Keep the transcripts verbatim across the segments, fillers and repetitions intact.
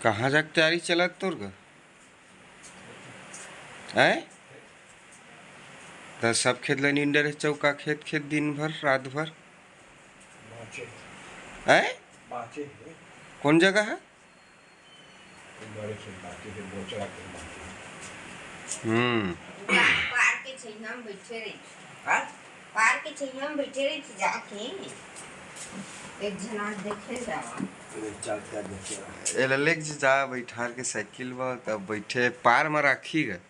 कहाँ जाके तैयारी चलत तोर ग? हैं? त सब खेत ल निंदे रहे चौका, खेत खेत दिन भर रात भर। बाँचे। हैं? बाँचे हे। कौन जगह है? बड़े खेत बाँचे हे, बोचरा खेत बाँचे हे। हम्म। पार के छैया में बैठे रही। हाँ? पार के छैया में बैठे रही थी जाके। एक झन आज देखे जावा। ले चल के देखे रहा। एला लेके जा बैठार के साइकिल में, तब बैठे पार में राखी ग।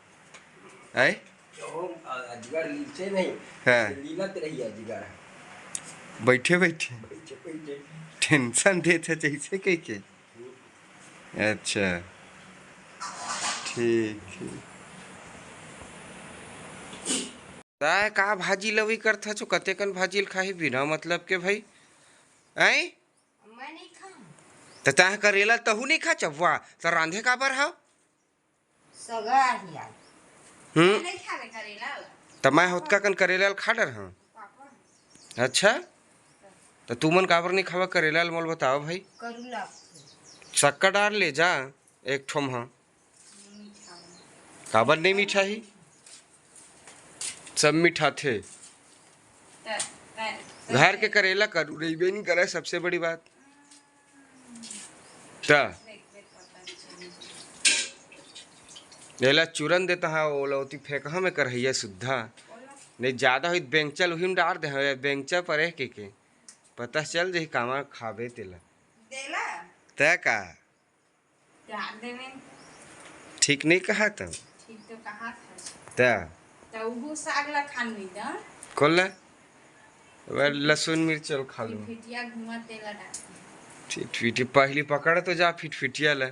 आय? ओ, अजगर लीचे नहीं, हाँ। लीलत रही अजगर। बैठे बैठे। बैठे बैठे। टेंशन देत हे जैसे कह के। अच्छा, ठीक, ठीक। ताय का भाजी लवई करथा छो, कतेकन भाजी ल खाही बिना मतलब के भाई? आय? मैं नहीं खाऊं। त ताय करेला तहू नहीं खा चबवा, त रांधे काबर हव? सगा ही आज। हम्म। मैं नहीं खावे करेला। त मैं होतका कन करेला ल खा डर हूँ। पापा। अच्छा, त तुमन काबर नहीं खावा करेला ल, मोल बताओ भाई। करू लागथे। सक्कर डार ले जा एक ठोम ह। नहीं खावे। काबर नहीं मीठा ही? सब मीठा थे। त, त, त घर के करेला करू रहिबे नहीं करे, सबसे बड़ी बात। त एला चूरन देता हा, ओला ओती फेंकहा में करहैया सुद्धा। नहीं ज्यादा होई त बेंगचा ल उही में डार दे हवे, बेंगचा परे के के। पता चल जही कामा खाबे तेला। देला? तै का? डार देवे। ठीक नहीं कहा त? ठीक तो कहा था। त? त उहू साग ला खान नहीं दा। कोला? वे लहसुन मिर्च ल खा लो। फिटफिटिया घुमा तेला डार। फिटफिटी पहली पकड़ तो जा फिटफिटिया ला।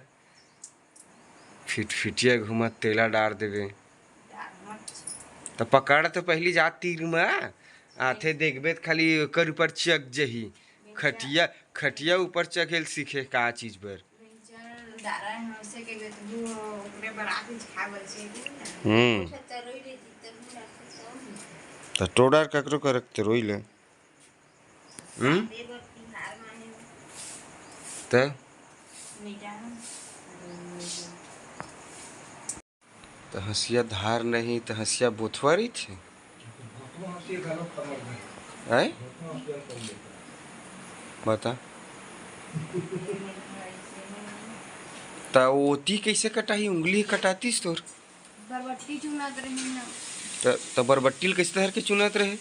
फिटफिटिया घुमा तेला डार देवे। डार मत। त पकड़ तो पहली जा तीर मा। आथे देखबे त खाली ओकर ऊपर चघ जही। खटिया, खटिया ऊपर चघे ल सीखे का चीज बर। बेंचन डारा है, वैसे के बेतबू ओकरे बरात में खा बचे के ना। हम्म। अच्छा, तरोई लेती, तब भी रखते तो। त टोडार ककरो करक तरोई ले। हम्म? साथे बर तिहार माने। त? नहीं जाना। त हंसिया धार नहीं, त हंसिया बोथवा रहिथे। आय? बता। त ओती कैसे कटाही? उंगली कटातीस तोर। बरबट्टी चुनत रही ना। त, त बरबट्टी ल कैसे धर के चुनत रहे?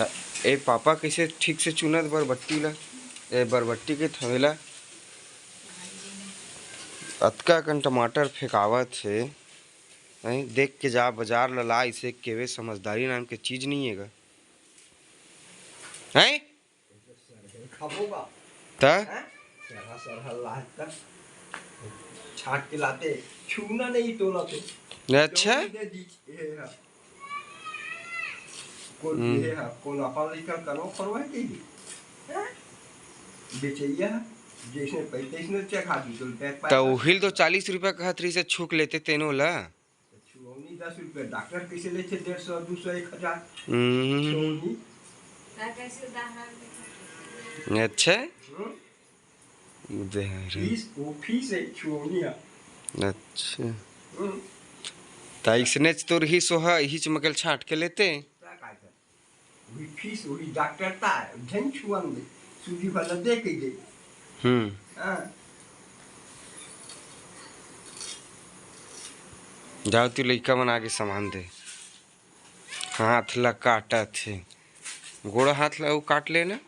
त ए पापा कैसे ठीक से चुनत बरबट्टी ला? ए बरबट्टी के थवेला। अतका कन टमाटर फेंकावत हे, हैं? देख के जा, बाजार ल ला, इसे केवे समझदारी नाम के चीज नहीं है गा। हैं? खाबो का? त? हैं? सरहा, सरहा लात का। छाट के लाते, छूना नहीं तोला तो। अच्छा? दे दी, ये है। कोन हम्म। ये है, कोन अपन लेकर करो, करवाए के ही। हैं? बेचैया, जैसे पैसे इसने चढ़ा दी, तो बैग त पाया। उहिल तो चालीस रुपया कहत रही से छूक लेते तेनो ला। छुअौनी दस रुपया, डॉक्टर कैसे लेथे डेढ़ सौ, दू सौ, एक हजार? हम्म। छुअौनी। अच्छा। हम्म। दे रहे। फीस, वो फीस है, छुअौनी है। अच्छा। हम्म। त इसने च तोर ही सोहा, ही च मकल छाट के लेते। का, का, का? वही फीस, वही डॉक्टर ता, झन छुअन दे, सूजी वाला दे के दे। हम्म। हाँ। जाओ तू लइका मन आगे सामान दे। हाथ ला काटत हे। गोड़ हाथ ला वो काट लेना।